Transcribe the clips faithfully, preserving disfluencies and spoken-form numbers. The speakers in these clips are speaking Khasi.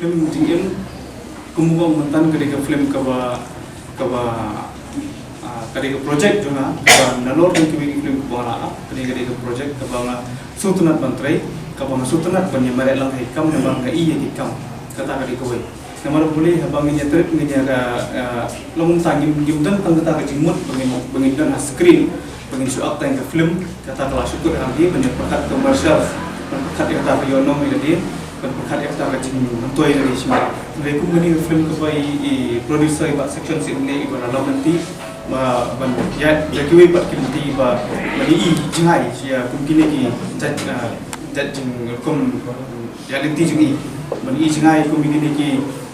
Film jingim, kum u ong mynta ka dei ka film kaba, kaba, ah, ka dei ka project jong nga, kaba nalor jong kiwei ki film kaba nga la ap, ka dei ka dei ka project kaba nga sngewtynnat ban trei, kaba nga sngewtynnat ban ïa mareh lang ha ki kam, namar nga ïohi ïa ki kam. Kata ka dei kawei. Namar balei haba ngin ïa trei, ngin ïa ka, ah, long tang ngim, ngim don tang kata ka jingmut ba ngin, ba ngin don ha screen, ba ngin shu act tang ka film, kata ka la shu kut hangne, ban ïa pyrkhat commercial, ban pyrkhat ïa kata ka ïohnong ïa lade, ban pyrkhat ïa kata ka jingmyntoi ïa lade shisha. Hynrei kum kane ka film kaba i, i producer i Bah Section Six ne i ba la lam lynti, ba ban ïa, ïa kiwei pat ki lynti ba, ban i jngai ïa kum kine ki jait, ah, jait jingrukom ïa lynti jong i, ban i jngai kum kine ki,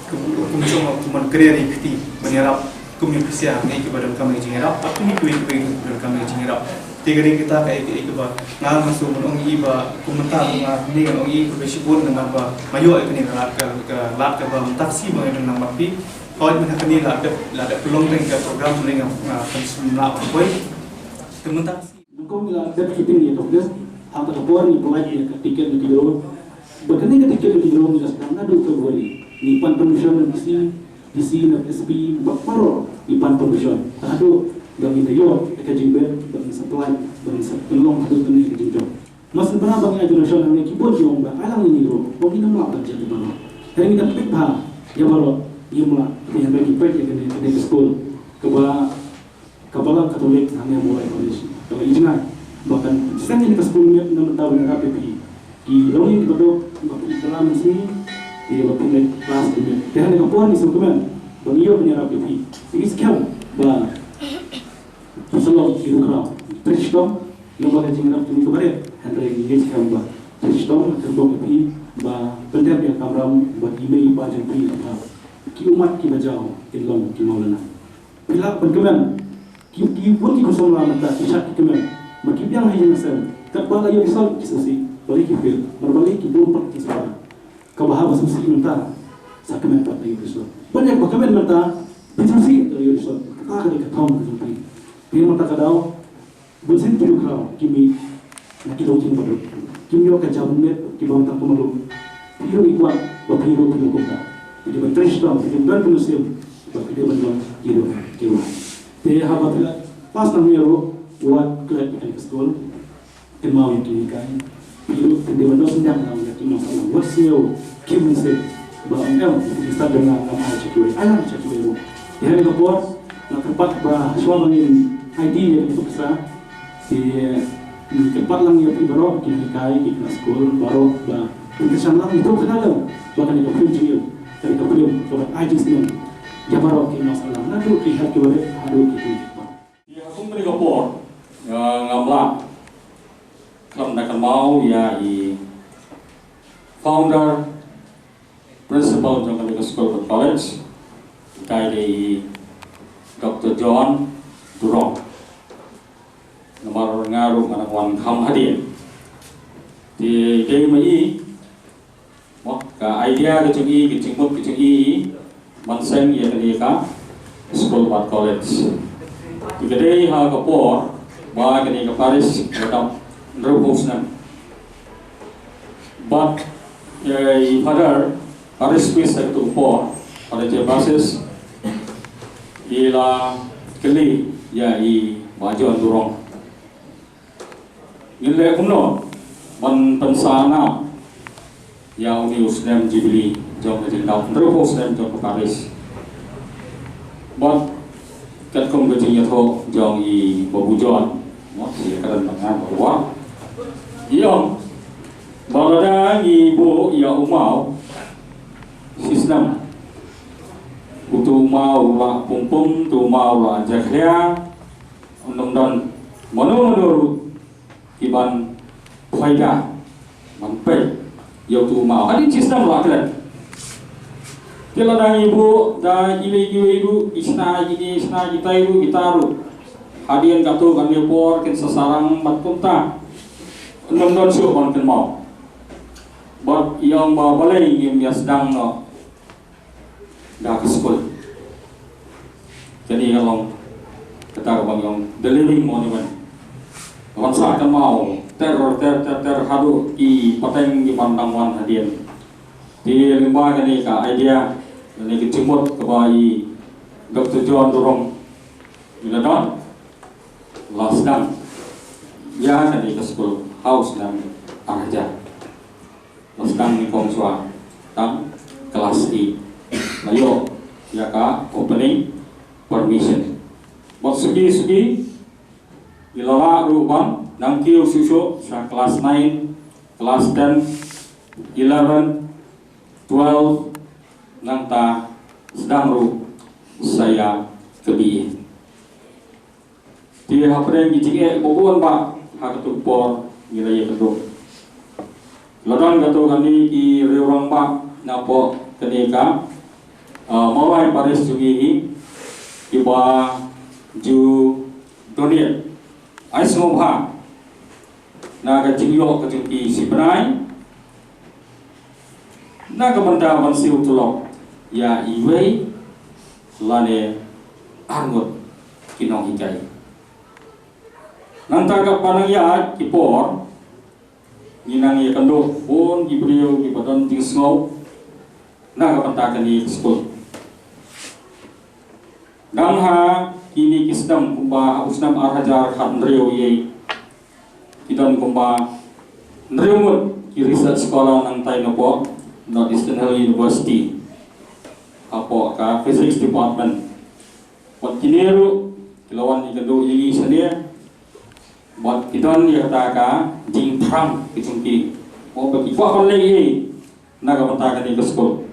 kum, kum jong, kum ban career ïa phi, ban ïarap kum ïa phi sha ngi kiba donkam ïa ka jingïarap, bad kum ïa kiwei kiba donkam ïa ka jingïarap. Te ka dei kata ka, ka, kaba nga, nga shu ban ong ïa i ba kum mynta nga ne nga ong ïa i kaba shibun namar ba nga ïoh ïa kane ka lad, ka, ka lad kaba mynta ka sngi ba nga don nang bad phi. Hooid mynta kane la dep, la dep pynlong tang ka program ne nga, nga kan shu lah ban poi. Te mynta ka sngi. Nyngkong ngi la dep shooting ïa ka footage, hangta ka por ngi pynlait ïa ka ticket lucky draw. Bad kane ka ticket lucky draw ngi la sdang naduh February. Ngi pan permission na D C, D C na S P, bad baroh ngi pan permission. Haduh ba ngin da ïoh ïa ka jingbit, ba ngin sa pynlait, ba ngin sa pynlong haduh kane ka jingjop. Mas ngi pynah ba ngi ai donation hangne ki bun ki ong ba ai lang ïa ngi ruh, ba ngin ym lah ban jia baroh. Hynrei ngi da peit bha ïa baroh, ngim lah, hynrei ngi peit ïa kane, kane ka skul. Kaba Ka balang Katholik hangne Mawlai Parish ka la i jngai ba kan seng ïa ka skul miet na bynta ban ïarap ïa phi. Ki longïing kiba duk ba phi kylla mynsngi, ki ba phi leit klas miet. Te hangne ka por ngi sngewkmen ba ngi ïoh ban ïarap ïa phi. Te ngi skhem ba phi sa long ki rukhlaw. Trei shitom lyngba ka jingïarap jong ngi kaba rit. Hynrei ngi skhem ba trei shitom, kyrpad ïa phi ba pyndep ïa ka kamram bad i mei i pa jong phi, ki ummat kiba jaw kin long ki mawlynnai. Phi lah ban kmen. Ki, ki bun ki khun samla mynta ki shad ki kmen. Ma ki biang ha ïing ha sem. Katba la ïoh result ki sngewsih. Balei ki fail? Namar balei ki bun pat ki samla. Kaba haba sngewsih mynta sa kmen pat la ïoh result. Ban ïa kaba kmen mynta phin sngewsih la ïoh result. Kata ka dei ka thong ka jong phi. Te mynta ka daw Bunsien ki dukhlaw ki mih na ki longïing baduk. Kim ïoh ka jam met ki bym tang kumno. Phi ruh i kwah ba phi ruh phi long kumta. Phi dei ban trei shitom, phi dei ban don ka mynsiem ba phi dei ban long ki ruh ki ruh. Te haba phi la pass na mih ruh, wat klet ïa ka skul. Kynmaw ïa ki hikai. Phi ruh phi dei ban don synñiang lang ïa ki nongshah lang. Wat sngew khim mynsiem ba ym em, phi stad da nga, ngam ai sha kiwei, ai lang sha kiwei ruh. Te ha kane ka por nga kyrpad ba shuwa ba ngin aiti ïa kane ka pisa, te ngi kyrpad lang ïa phi baroh ki nonghikai, ki khynnah skul baroh ba phin kyrshan lang ïa kane ka lem, ba kane ka film jingim, kane ka film kaba ai jingsneng ïa baroh ki nongshah lang, naduh ki heh ki barit haduh ki khynnah. Ïa, ha kum kane ka por, ïa, ngam lah khlem da kynmaw ïa i founder principal jong kane ka skul bad college, utai dei i Doctor John Durong. Namar nga ruh nga dang wan kham hadien. Te dei ma i, mo, ka idea ka jong i, ka jingmut ka jong i, ban seng ïa kane ka skul bad college. Te ka dei ha ka por ba kane ka parish ka dap hynriewphew snem. Bad, eh, i Father, Father Smith ha kato ka por, Father J. Basis, i la kylli ïa i Bah John Durong. Ngin leh kumno ban pynsah ïa une u snem Jubilee jong ka jingdap hynriewphew snem jong ka parish. Bad katkum ka jingïathuh jong i Babu John, mo, shi ka dang ngan ba wa. I ong ba lada ngi buh ïa u maw shisnem, uto u maw u la pum pum, uto u maw u la jakhlia, ym don mano mano ruh ki ban pynjah ban peit ïa uto u maw. Hadien shisnem la klet. Te lada ngi buh da kiwei kiwei ruh, ki shna kine, shna kitai ruh, kita ruh, hadien katto katne por kin sa sarang bad kumta. Ym don shuh ban kynmaw. Bad i ong ba balei ngim ïa sdang noh da ka skul. Kane ka long kata kaba ngi ong the living monument. Ban sa kynmaw ter ter ter ter haduh ki pateng ki ban dang wan hadien. Te lyngba kane ka idea, kane ka jingmut kaba i Doctor John Durong i la don, la sdang ïa kane ka skul ha u snem ar hajar. La sdang nyngkong shuwa tang klas eight. La ïoh ïa ka opening permission. Bad suki suki i la lah ruh ban nang kiew shuh shuh sha klas nine, klas ten, eleven, twelve, nangta sdang ruh sa ïa ka B A. Te hapdeng ki jingeh ba bun ba ha kato ka por ngi la ïakynduh. La don kato kane ki riewrangbah napoh kane ka, ah, Mawlai Parish jong ngi hi, kiba ju donate ai sngewbha na ka jingïoh ka jong ki shi bnai na ka bynta ban siew tulop ïa iwei lane arngut ki nonghikai. Nangta katba nang ïaid ki por ngi nang ïakynduh bun ki briew kiba don jingsngew na ka bynta kane ka skul. Nang ha kine ki snem kumba ha u snem ar hajar khathynriew ïa ki don kumba hynriew ngut ki research scholar nangtai napoh North Eastern Hill University hapoh ka physics department. Bad kine ruh ki la wan ïakynduh ïa ngi shane bad ki don ïa kata ka jingthrang ki jong ki. Mo ba ki kwah ban leh ïa na ka bynta kane ka skul.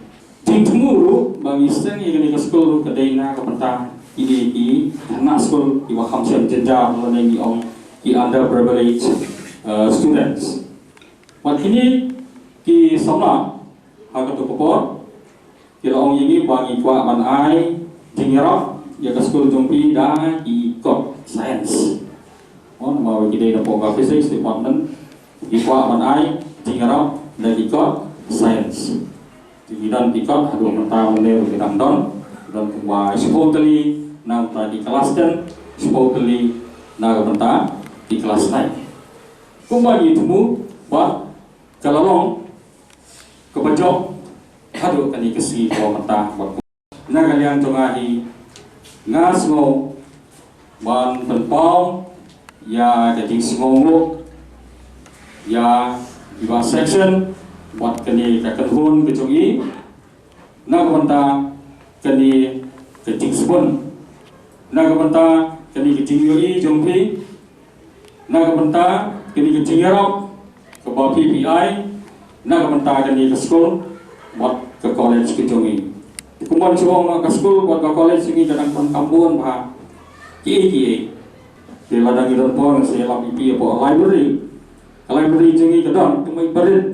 Jingthmu ruh ba ngi seng ïa kane ka skul ruh ka dei na ka bynta kine ki khynnah skul kiba kham shem jynjar lane ngi ong ki underprivileged, uh, students. Bad kine ki samla ha kato ka por ki la ong ïa ngi ba ngi kwah ban ai jingïarap ïa ka skul jong phi da ki kot science. Mo namar ba ki dei napoh ka physics department. Ki kwah ban ai jingïarap da ki kot science. Te ki don ki kot haduh mynta mynne ruh ki dang don. Ki don kumba shiphew tylli na ka bynta ki klas ten, shiphew tylli na ka bynta ki klas nine. Kumba ngi thmu ba ka la long kaba jop haduh kane ka sngi kaba mynta bad na ka liang jong nga hi nga sngew ban pynpaw ïa ka jingsngewnguh ïa kiba section bad kane ka kynhun ka jong i na ka bynta kane ka jingsbun, na ka bynta kane ka jingïohi jong phi, na ka bynta kane ka jingïarap kaba phi phi ai na ka bynta kane ka skul bad ka college ka jong i. Kumban shu ong ka skul bad ka college jong i ka dang pyndonkam bun bha kiei kiei. Te lada ngi don por ngi sa ïalap ïa phi hapoh library. Ka library jong i ka don kumba i barit.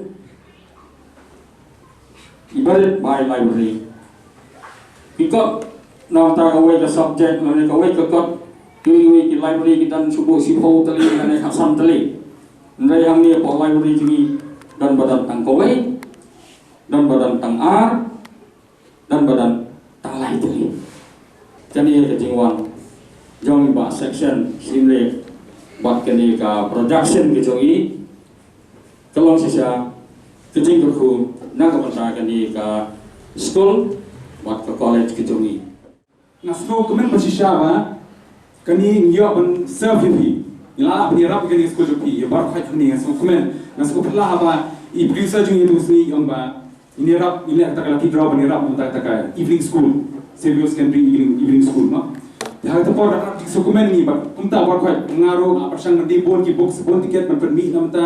I barit bha i library. Ki kot na bynta kawei ka subject lane kawei ka kot, kiwei kiwei ki library ki don shu buh shiphew tylli lane khatsan tylli. Hynrei hangne hapoh library jong ngi don ba don tang kawei, don ba don tang ar, don ba don tang lai tylli. Kane ka jingwan jong i bah section Syiemlieh bad kane ka production ka jong i ka long shisha ka jingkyrkhu na ka bynta kane ka skul bad ka college ka jong i. Nga sngewkmen ba shisha ba kane ngi ïoh ban serve ïa phi. Ngi lah ban ïarap ïa kane ka skul jong phi. Ïa baroh khoit hangne nga sngewkmen. Nga sngewphylla haba i producer jong ngi ha kane ka sngi i ong ba ngin ïarap, ngin leh kata ka lucky draw ban ïarap na kata ka evening school, Saviour Secondary Evening, Evening School, no? Te ha kata ka por nga sngewkmen ïa ngi bad kumta baroh khoit nga ruh nga pyrshang ban die bun ki books, bun tiket ban pynmih na bynta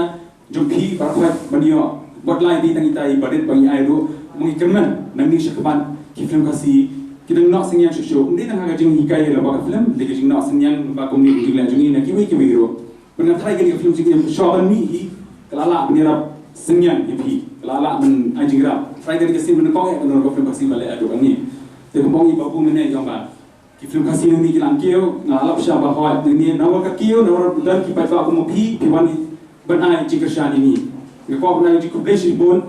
jong phi baroh khoit ban ïoh. Wat la dei tang ita i barit ba ngi ai ruh, ma ngi kyrmen nangne sha khmat ki film Khasi ki dang noh synñiang shuh shuh. Ym dei tang ha ka jinghikai ïa la ba ka film, dei ka jingnoh synñiang ba kumne ka jingleh jong ngi na kiwei kiwei ruh. Bad nga tharai kane ka film jong ngi shuwa ban mih hi ka la lah ban ïarap synñiang ïa phi, ka la lah ban ai jingïarap. Tharai kane ka sien ba nyngkong eh kano ka film Khasi ba leh haduh hangne. Te kumba ong i Babu mynne i ong ba ki film Khasi nangne ki la kiew, nga la lap sha ba hoi nangne, nalor ka kiew, nalor don ki paidbah kum phi, phi wan ban ai jingkyrshan ïa ngi. Nga kwah ban ai jingkhublei shibun,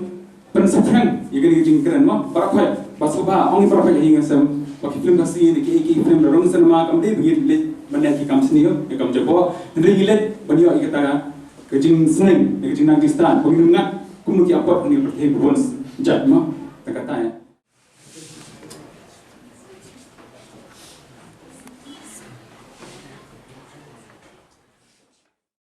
pynsaphriang ïa kane ka jingkren mo, baroh khoit, ba sngewbha ong ïa baroh khoit ha ïing ha sem ba ki film Khasi ne kiei kiei ki film na rong cinema kam dei ba ngi leit ban leh ki kam sniew, ïa kam jaboh, hynrei ngi leit ban ïoh ïa kata ka jingsneng, ïa ka jingnang jingstad, ba ngin ym ngat kum ki apot ha kane ka pyrthei ba bun. Jat mo.